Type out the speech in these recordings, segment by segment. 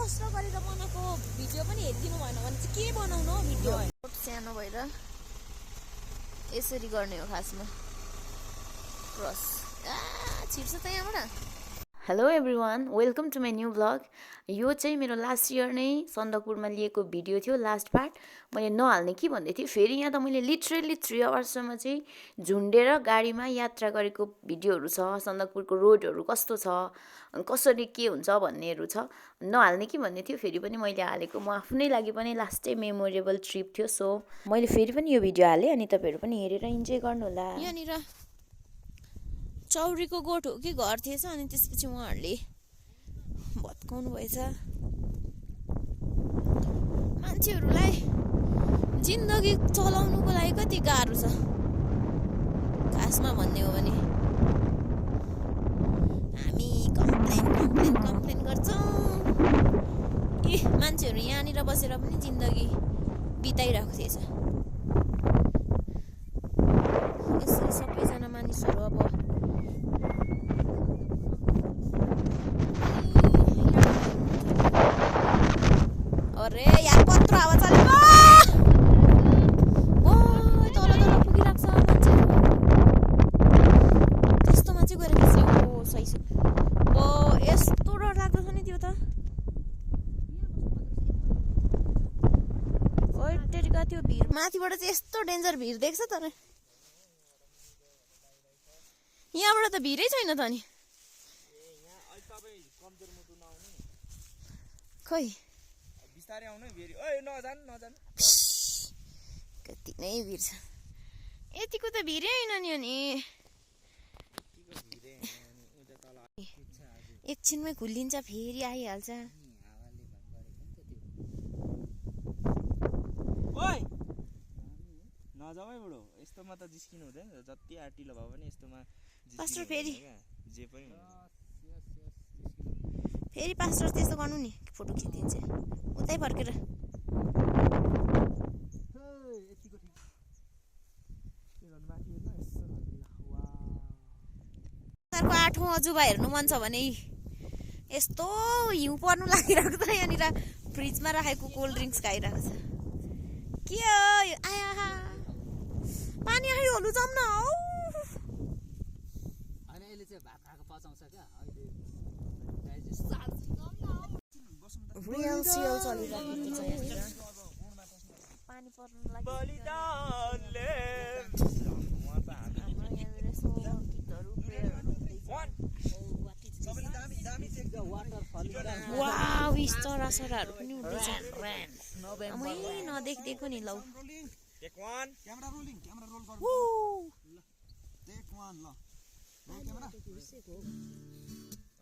कष्ट गरेर बनाएको भिडियो पनि हेरिदिनु भएन भने चाहिँ के बनाउनु हो भिडियो सानो भएर यसरी गर्ने हो खासमा क्रस छिर्छ त यहाँबाट hello everyone welcome to my new blog यो चाहिँ मेरो लास्ट इयर नै सन्दकपुरमा लिएको भिडियो थियो लास्ट पार्ट मैले नहाल्ने के भन्दै थिएँ फेरि यहाँ त मैले लिटरली 3 आवर्ससम्म चाहिँ झुन्डेर गाडीमा यात्रा गरेको भिडियोहरू छ सन्दकपुरको रोडहरू कस्तो छ कसरी के हुन्छ भन्नेहरू छ नहाल्ने के भन्दै थियो फेरि पनि मैले हालेको म आफ्नै लागि पनि लास्टै मेमोरेबल ट्रिप थियो सो मैले फेरि पनि यो भिडियो हालेँ अनि तपाईँहरू पनि हेरेर इन्जोय गर्नुहोला यहाँनिर चौरीको गोठ हो कि घर थिएछ अनि त्यसपछि उहाँहरूले भत्काउनु भएछ मान्छेहरूलाई जिन्दगी चलाउनुको लागि कति गाह्रो छ खासमा भन्ने हो भने हामी कम्प्लेन गर्छौँ मान्छेहरू यहाँनिर बसेर पनि जिन्दगी बिताइरहेको थिएछ यसरी सबैजना मानिसहरू अब अरे यार कत्रो हावा चलेको ओ तल पुगिरहेको छ मान्छे त्यस्तोमा चाहिँ गएर खिच्ने ओ सही छ ओ यस्तो डर लाग्दो छ नि त्यो त ओइटेरिका त्यो भिड माथिबाट चाहिँ यस्तो डेन्जर भिड देख्छ तर यहाँबाट त भिडै छैन त नि खै कति नै भिड छ यतिको त भिडै होइन नि अनि एकछिनमै खुल्लिन्छ फेरि आइहाल्छ नजाऊ है बुढो यस्तोमा त जिस्किनु हुँदैन जति आटिलो भए पनि यस्तोमा पास्टर फेरि जे पनि फेरि पास्टर त्यस्तो गर्नु नि फोटो खिचिदिन्छ उतै फर्केर सरको 8औं अजुबा हेर्नु मन छ भने यस्तो हिउँ पर्नु लागिरहेको छ यहाँनिर फ्रिजमा राखेको कोल्ड ड्रिङ्क्स खाइरहेको छ के आया पानी आयो होलु जाऊँ न हौ अनि अहिले चाहिँ भात खाएको पचाउँछ क्या अहिले रियल सियल चलिरहेको छ यहाँनिर पानी पर्नु लागि वाउ चराचराहरू पनि उड्दैछ नदेखिदिएको नि लौ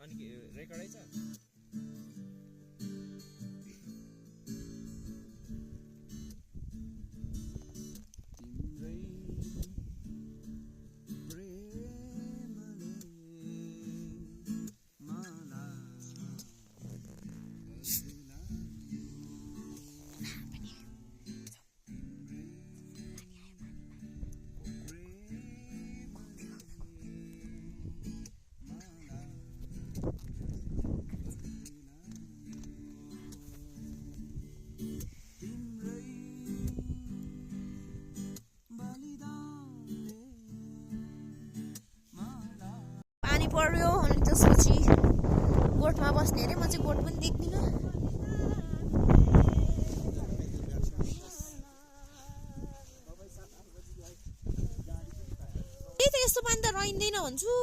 अनि रेकर्डै छ पर्यो अनि त्यसपछि गोठमा बस्ने अरे म चाहिँ गोठ पनि देख्दिनँ त्यही त यस्तो पानी त रहँदैन भन्छु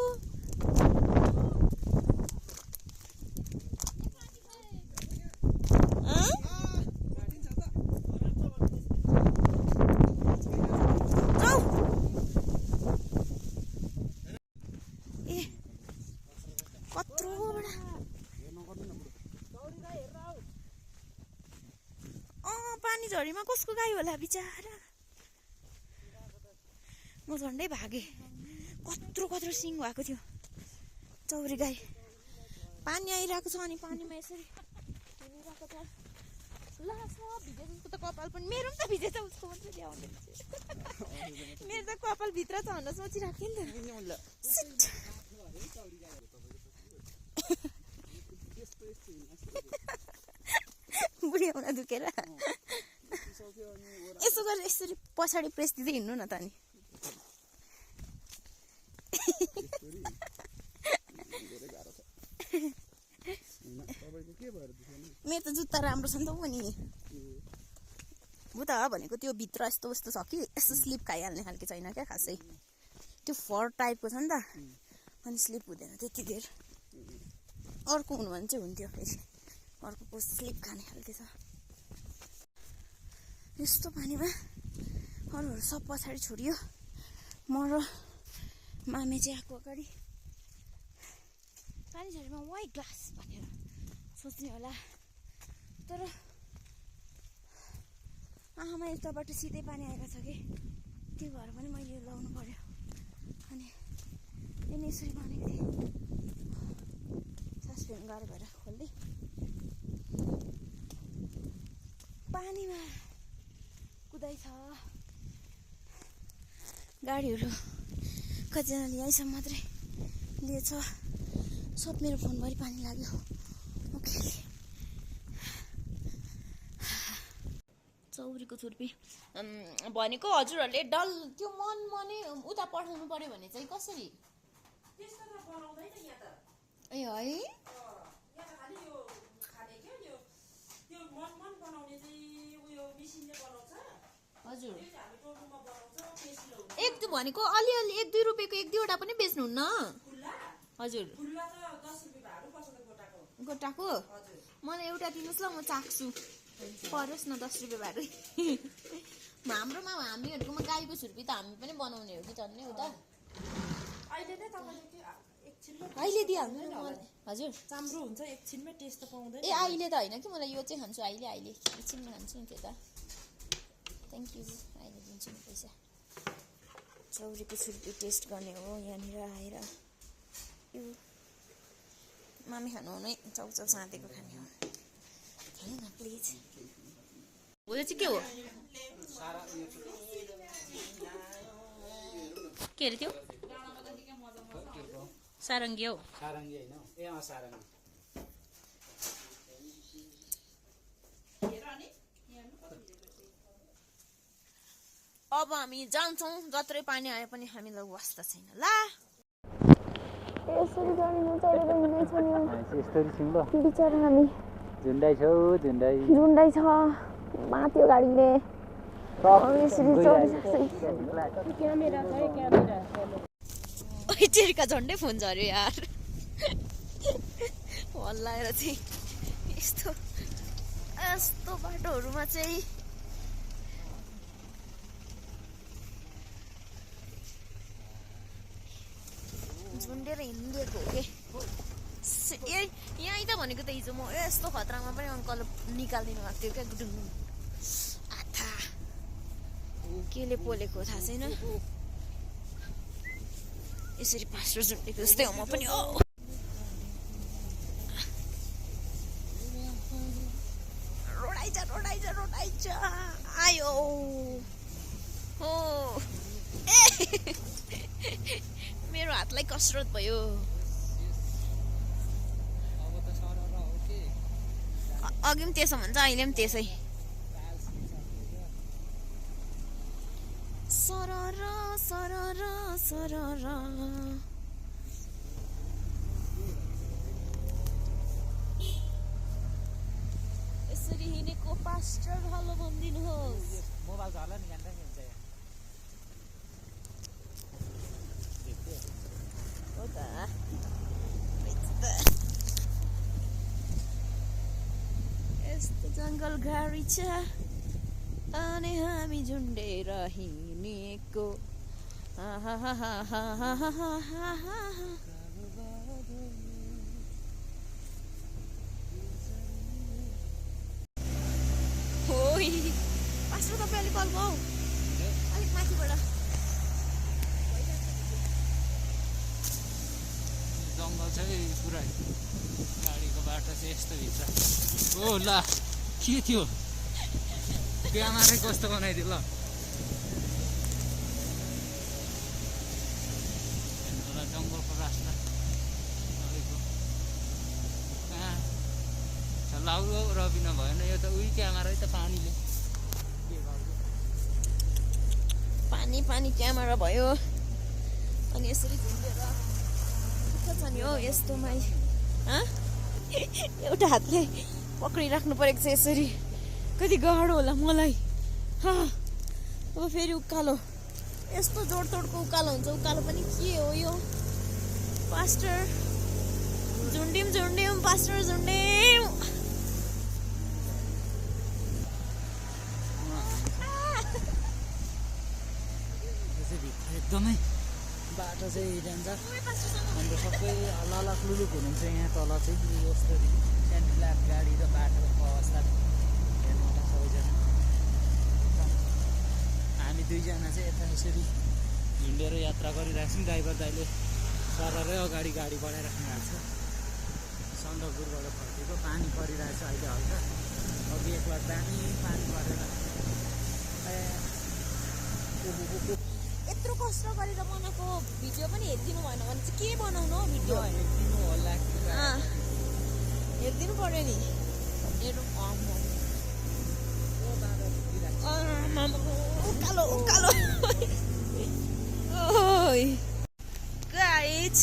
पानी झरीमा कसको गाई होला बिचारा म झन्डै भागे कत्रो सिङ भएको थियो चौरी गाई पानी आइरहेको छ अनि पानीमा यसरी हिँडिरहेको छ ल सब भिजे जस्तो त कपाल पनि मेरो पनि त भिजे त उसको मात्रै ल्याउँदै मेरो त कपाल भित्र छ भनेर सोचिरहेको थिएँ नि त औँला दुखेर यसो गरेर यसरी पछाडि प्रेस दिँदै हिँड्नु न त नि मेरो त जुत्ता राम्रो छ नि त पनि हो त भनेको त्यो भित्र यस्तो यस्तो छ कि यस्तो स्लिप खाइहाल्ने खालको छैन क्या खासै त्यो फर टाइपको छ नि त अनि स्लिप हुँदैन त्यति धेर अर्को हुनु भने चाहिँ हुन्थ्यो फेरि अर्को स्लिप खाने खालको छ यस्तो पानीमा अरूहरू सब पछाडि छोडियो म र मामे चाहिँ आएको अगाडि पानी झरीमा वाइ ग्लास भनेर सोच्ने होला तर आँखामा यताबाट सिधै पानी आएको छ कि त्यो भएर पनि मैले लाउनु पर्यो अनि यसले यसरी भनेको थिएँ सास फेर्नु गाह्रो भएर खोल्दै पानीमा कुदाइ छ गाडीहरू कतिजनाले यहीँसम्म मात्रै लिएछ सब मेरो फोनभरि पानी लाग्यो ओके चौरीको छुर्पी भनेको हजुरहरूले डल त्यो मन मनै उता पठाउनु पर्यो भने चाहिँ कसरी ए है हजुर एक त भनेको अलिअलि 1-2 रुपियाँको 1-2वटा पनि बेच्नुहुन्न हजुर गोटाको मलाई एउटा दिनुहोस् ल म चाख्छु परोस् न 10 रुपियाँ भाडु हाम्रोमा हामीहरूकोमा गाईको छुर्पी त हामी पनि बनाउने हो कि झन्नै हो त अहिले दिइहाल्नु न हजुर चाम्रो हुन्छ एकछिनमै टेस्ट त पाउँदैन ए अहिले त होइन कि मलाई यो चाहिँ खान्छु अहिले एकछिनमा खान्छु नि त्यो त थ्याङ्क यू अहिले दिन्छु नि पैसा चौरीको छुर्पी टेस्ट गर्ने हो यहाँनिर आएर यो मामी खानु हो नै चाउचाउ साँधेको खाने हो खानु न प्लिज हो यो चाहिँ के हो के अरे त्यो सारङ्गी हो सारङ्गी होइन ए सारङ्गी अब हामी जान्छौँ जत्रै पानी आए पनि हामीलाई वास्ता छैन ल यसरी गाडीमा चढेर हिँड्दैछ नि यस्तरी छौँ ल बिचरा हामी झुन्डाइ छौ झुन्डाइ छ माथि गाडीले यसरी चढिसकेका झन्डै फोन झऱ्यो यार हल्लाएर चाहिँ यस्तो बाटोहरूमा चाहिँ झुन्डेर हिँडिदिएको हो कि यहीँ त भनेको त हिजो म यस्तो खतरामा पनि अङ्कल निकालिदिनु भएको थियो क्या गुडुङ आथा केले पोलेको थाहा छैन यसरी पास्रो झुन्डेको जस्तै हो म पनि रोडाइज आयो हो ए मेरो हातलाई कसरत भयो अघि पनि त्यसो भन्छ अहिले पनि त्यसै सरर सरर सरर यसरी हिँडेको पास्टर हलो भनिदिनुहोस् मोबाइल झर्ला नि जान्दा नि हुन्छ हो त यस्तो जङ्गल गाडी छ अनि हामी झुन्डेर हिँडेको पास्रो तपाईँ अलिक कल भयो अलिक माथिबाट जङ्गल छ है पुरै गाडीको बाटो चाहिँ यस्तो भित्र ओ ल के थियो क्यामेरै कस्तो बनाइदियो ल जङ्गलको रास्ता कहाँ चल लाउरो रबिन भएन यो त उही क्यामेरा त पानीले के गर्छ पानी पानी क्यामेरा भयो अनि यसरी झुन्डेर दुःख छ नि हो यस्तोमा एउटा हातले पक्रिराख्नु परेको छ यसरी कति गाह्रो होला मलाई अब फेरि उकालो यस्तो जोडतोडको उकालो हुन्छ उकालो पनि के हो यो पास्टर झुन्ड्यौँ पास्टर झुन्ड्यौँ एकदमै बाटो चाहिँ जान्छ हाम्रो सबै अलग लुलुक हुनुहुन्छ यहाँ तल चाहिँ यस्तो सेन्टिलार गाडी र बाटोको अवस्था हेर्नु सबैजना हामी दुईजना चाहिँ यता यसरी हिँडेर यात्रा गरिरहेको छौँ ड्राइभर दाइले सररै अगाडि गाडी बढाइराख्नु भएको छ सन्दकपुरबाट फर्केको पानी परिरहेको छ अहिले हल्का अघि एकबार दामी पानी परेर यत्रो कष्ट गरेर बनाएको भिडियो पनि हेरिदिनु भएन भने चाहिँ के बनाउनु हो भिडियो हेरिदिनु होला हेरिदिनु पर्यो नि मेरो उकालो उकालो गाइज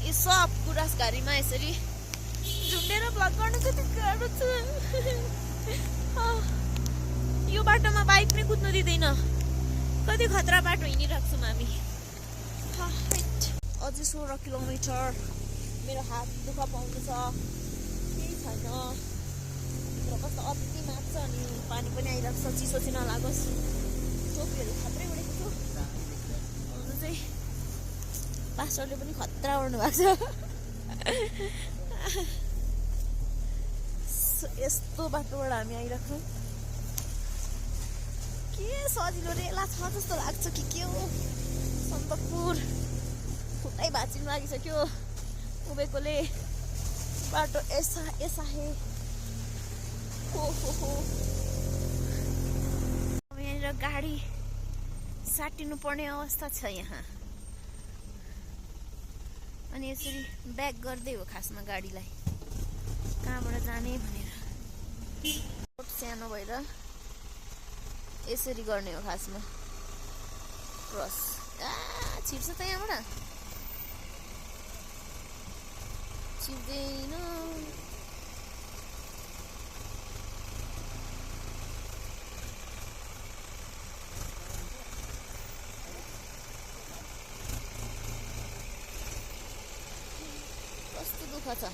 यो सब गुराँसघारीमा यसरी झुन्डेर भ्लग गर्नु कति गाह्रो छ यो बाटोमा बाइक पनि कुद्नु दिँदैन कति खतरा बाटो हिँडिरहेको छौँ हामी अझै 16 किलोमिटर मेरो हात दुःख पाउँदैछ केही छैन र कस्तो अति मात्छ अनि पानी पनि आइरहेको छ चिसो चाहिँ नलागोस् टोपीहरू खत्रै उडेको छु अझ चाहिँ पास्टरले पनि खतरा उड्नु भएको छ यस्तो बाटोबाट हामी आइरहेको छौँ के सजिलो रेला छ जस्तो लाग्छ कि के हो सन्दकपुर खुट्टै भाँचिनु लागिसक्यो उभिएकोले बाटो यसा हे हो यहाँनिर गाडी साटिनु पर्ने अवस्था छ यहाँ अनि यसरी ब्याक गर्दै हो खासमा गाडीलाई कहाँबाट जाने भनेर रोड सानो भएर यसरी गर्ने हो खासमा क्रस छिर्छ त यहाँबाट छिर्दैन कस्तो दुःख छ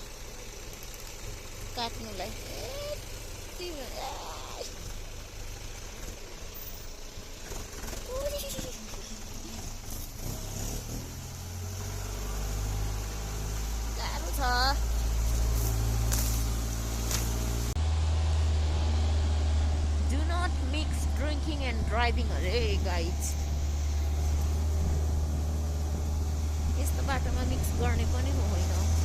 काट्नुलाई गाह्रो छ Do not mix drinking and driving अरे गाइज यस्तो बाटोमा मिक्स गर्ने पनि होइन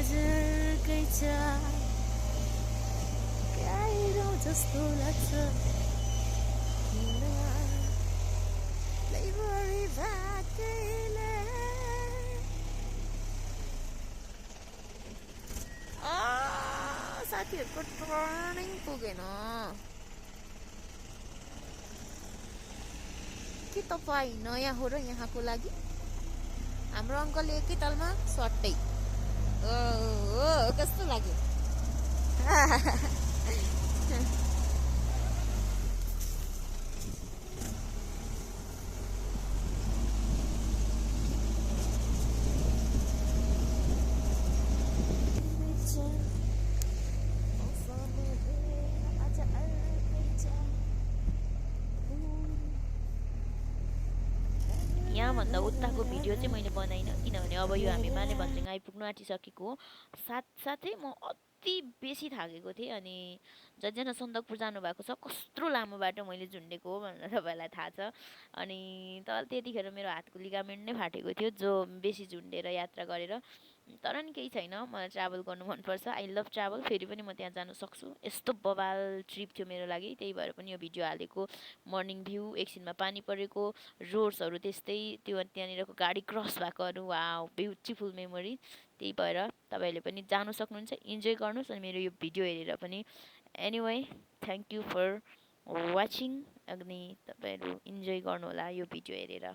अझै छ गाह्रो जस्तो लाग्छ लैबरी भाकेले साथीहरूको टर्निङ पुगेन के तपाईँ नयाँ हो र यहाँको लागि हाम्रो अङ्कल एकैतालमा सट्टै कस्तो लाग्यो भन्दा उताको भिडियो चाहिँ मैले बनाइनँ, किनभने अब यो हामी माने भन्ज्याङ आइपुग्नु आँटिसकेको हो। साथसाथै म अति बेसी थाकेको थिएँ। अनि जतिजना सन्दकपुर जानुभएको छ कत्रो लामो बाटो मैले झुन्डेको हो भनेर तपाईँलाई थाहा छ। अनि त्यतिखेर मेरो हातको लिगामेन्ट नै फाटेको थियो, जो बेसी झुन्डेर यात्रा गरेर। तर नि केही छैन, मलाई ट्राभल गर्नु मनपर्छ, आई लभ ट्राभल। फेरि पनि म त्यहाँ जानु सक्छु। यस्तो बवाल ट्रिप थियो मेरो लागि, त्यही भएर पनि यो भिडियो हालेको। मर्निङ भ्यू, एकछिनमा पानी परेको, रोड्सहरू त्यस्तै, त्यहाँनिरको गाडी क्रस भएकोहरू, वाउ ब्युटिफुल मेमोरी। त्यही भएर तपाईँहरूले पनि जानु सक्नुहुन्छ, इन्जोय गर्नुहोस्। अनि मेरो यो भिडियो हेरेर पनि anyway thank you for watching. अनि तपाईँहरू इन्जोय गर्नुहोला यो भिडियो हेरेर।